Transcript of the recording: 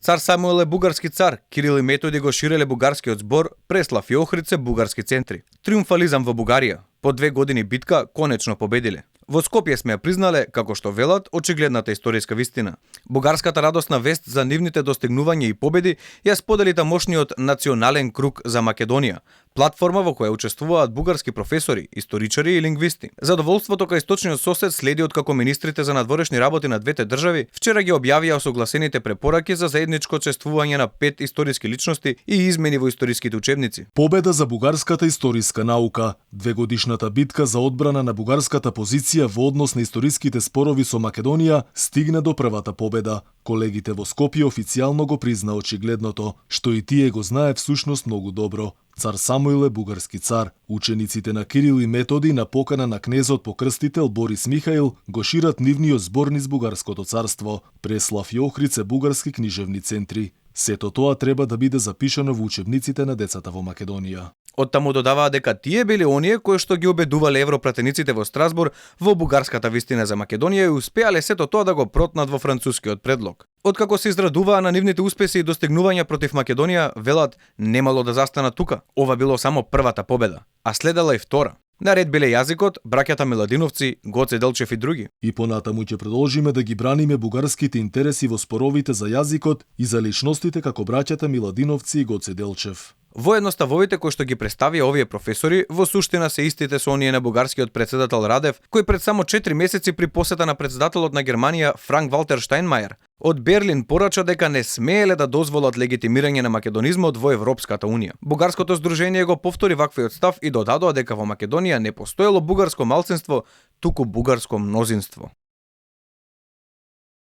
Цар Самуил е бугарски цар, Кирил и Методи го ширеле бугарскиот збор, Преслав и Охрид се бугарски центри. Триумфализам во Бугарија. По 2 години битка конечно победиле. Во Скопје сме ја признале, како што велат, очигледната историска вистина. Бугарската радосна вест за нивните достигнувања и победи ја сподели тамошниот Национален круг за Македонија, платформа во која учествуваат бугарски професори, историчари и лингвисти. Задоволството кај источниот сосед следи откако министрите за надворешни работи на двете држави вчера ги објавија согласените препораки за заедничко учествување на 5 историски личности и измени во историските учебници. Победа за бугарската историска наука, двегодишната битка за одбрана на бугарската позиција во однос на историските спорови со Македонија стигна до првата победа. Колегите во Скопје официјално го призна очигледното, што и тие го знае всушност многу добро. Цар Самуил е бугарски цар. Учениците на Кирил и Методи на покана на кнезот покрстител Борис Михаил го шират нивниот збор низ бугарското царство. Преслав и Охрид се бугарски книжевни центри. Сето тоа треба да биде запишано во учебниците на децата во Македонија. Оттаму додаваа дека тие биле оние кои што ги убедувале европратениците во Страсбур во бугарската вистина за Македонија и успеале сето тоа да го протнат во францускиот предлог. Откако се израдуваа на нивните успеси и достигнувања против Македонија, велат немало да застанат тука. Ова било само првата победа, а следела и втора. Наред биле јазикот, браќата Миладиновци, Гоце Делчев и други. И понатаму ќе продолжиме да ги браниме бугарските интереси во споровите за јазикот и за личностите како браќата Миладиновци и Гоце Делчев. Воедноставовите кои што ги представија овие професори во суштина се истите со оние на бугарскиот претседател Радев, кој пред само 4 месеци при посета на претседателот на Германија Франк Валтер Штајнмајер од Берлин порача дека не смееле да дозволат легитимирање на македонизмот во Европската унија. Бугарското здружение го повтори ваквиот став и додадоа дека во Македонија не постоело бугарско малцинство, туку бугарско мнозинство.